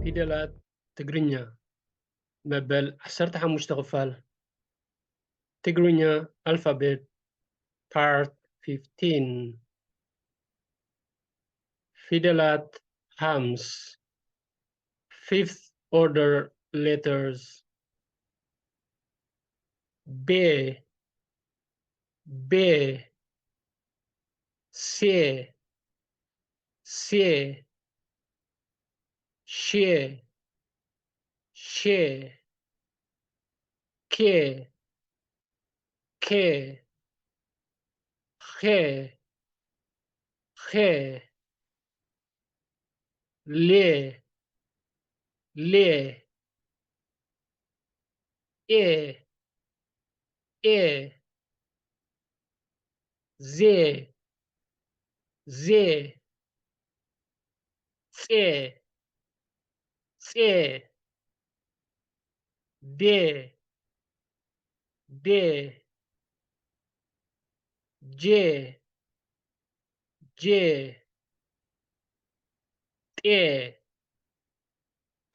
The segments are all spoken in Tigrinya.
ፊደላት ትግርኛ መበል ዓሰርተ ሓሙሽተ ክፋል፣ ትግርኛ ኣልፋቤት፣ ፓርት ፊፍቲን። ፊደላት ሃምስ፣ ፊፍት ኦርደር ሌተርስ። ቤ፣ ቤ፣ ሴ፣ ሴ፣ ሼ፣ ሼ፣ ኬ፣ ኬ፣ ኼ፣ ኼ፣ ሌ፣ ሌ፣ ኤ፣ ኤ፣ ዜ፣ ዜ፣ ጼ፣ ጼ፣ ዴ፣ ዴ፣ ጄ፣ ጄ፣ ጤ፣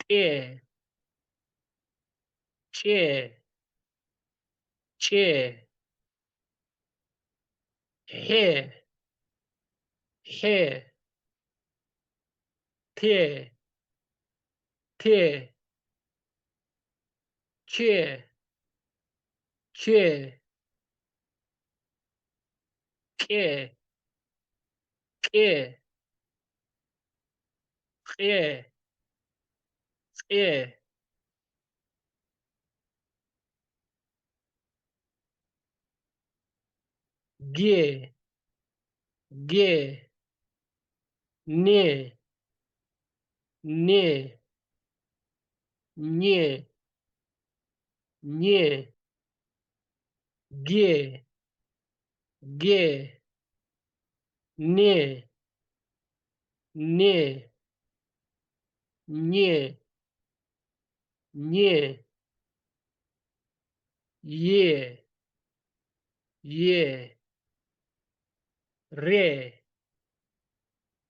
ጤ፣ ጬ፣ ጬ፣ ሔ፣ ሔ፣ ቴ፣ ቴ፣ ቼ፣ ቼ፣ ቄ፣ ቄ፣ ቄ፣ ቄ፣ ጌ፣ ጌ፣ ኔ፣ ኔ፣ ኘ፣ ኘ፣ ጌ፣ ጌ፣ ኔ፣ ኔ፣ ኘ፣ ኘ፣ ዬ፣ ዬ፣ ሬ፣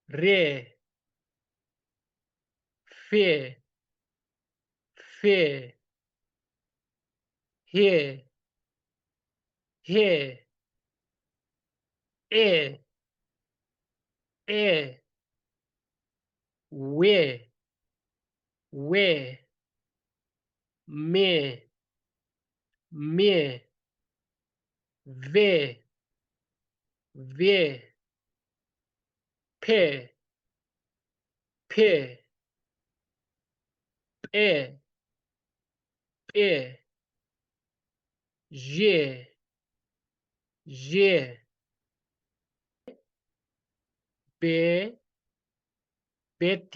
ሬ፣ ፌ፣ ፌ፣ ሄ፣ ሄ፣ ኤ፣ ኤ፣ ዌ፣ ዌ፣ ሜ፣ ሜ፣ ቬ፣ ቬ፣ ፔ፣ ፔ፣ ጴ፣ ጴ፣ ዤ፣ ዤ፣ ቤ፣ ቤቲ፣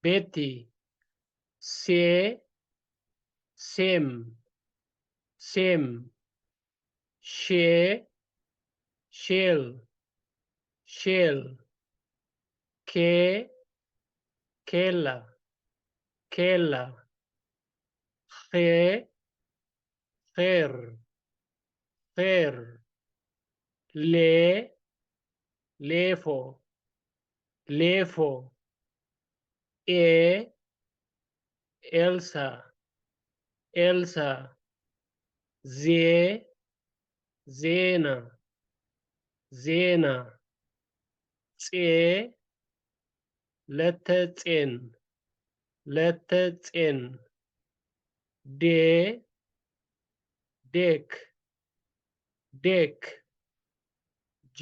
ቤቲ፣ ሴ፣ ሴም፣ ሴም፣ ሼ፣ ሼል፣ ሼል፣ ኬ፣ ኬላ፣ ኬላ፣ ኼ፣ ኼር፣ ኼር፣ ሌ፣ ሌፎ፣ ሌፎ፣ ኤ፣ ኤልሳ፣ ኤልሳ፣ ዜ፣ ዜና፣ ዜና፣ ጼ፣ ለተጼን፣ ለተጼን፣ ዴ፣ ዴክ፣ ዴክ፣ ጄ፣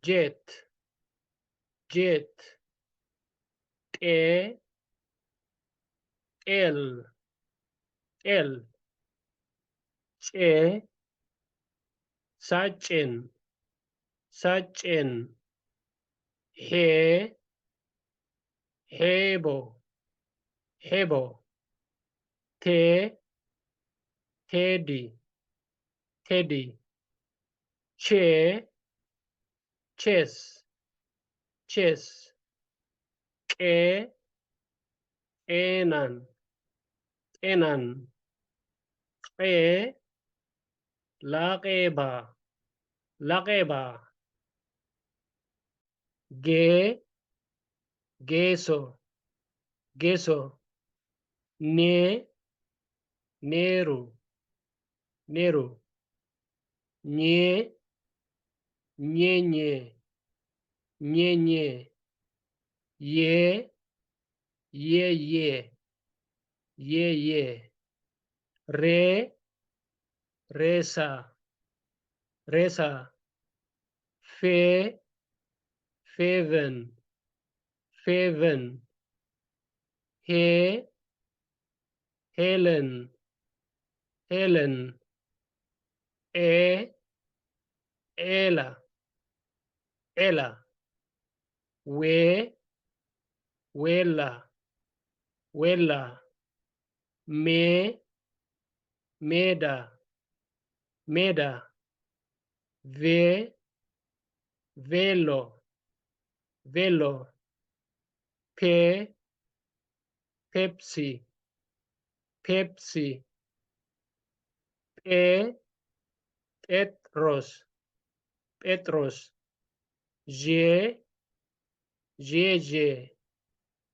ጄት፣ ጄት፣ ጤ፣ ጤል፣ ጤል፣ ጬ፣ ሳጭን፣ ሳጭን፣ ሄ፣ ሄቦ፣ ሄቦ፣ ቴ፣ ቴዲ፣ ቴዲ፣ ቼ፣ ቼስ፣ ቼስ፣ ቄ፣ ቄናን፣ ቄናን፣ ቄ፣ ላቄባ፣ ላቄባ፣ ጌ፣ ጌሶ፣ ጌሶ። ኔ፣ ኔሩ፣ ኔሩ። ኘ፣ ኘኘ፣ ኘኘ። ዬ፣ ዬየ፣ ዬየ። ሬ፣ ሬሳ፣ ሬሳ። ፌ፣ ፌቨን፣ ፌቨን። ሄ፣ ሄለን፣ ሄለን። ኤ፣ ኤላ፣ ኤላ። ዌ፣ ዌላ፣ ዌላ። ሜ፣ ሜዳ፣ ሜዳ። ቬ፣ ቬሎ፣ ቬሎ። ፔ፣ ፔፕሲ፣ ፔፕሲ። ጴ፣ ጴጥሮስ፣ ጴጥሮስ። ዤ፣ ዤዤ፣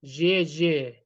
ዤዤ።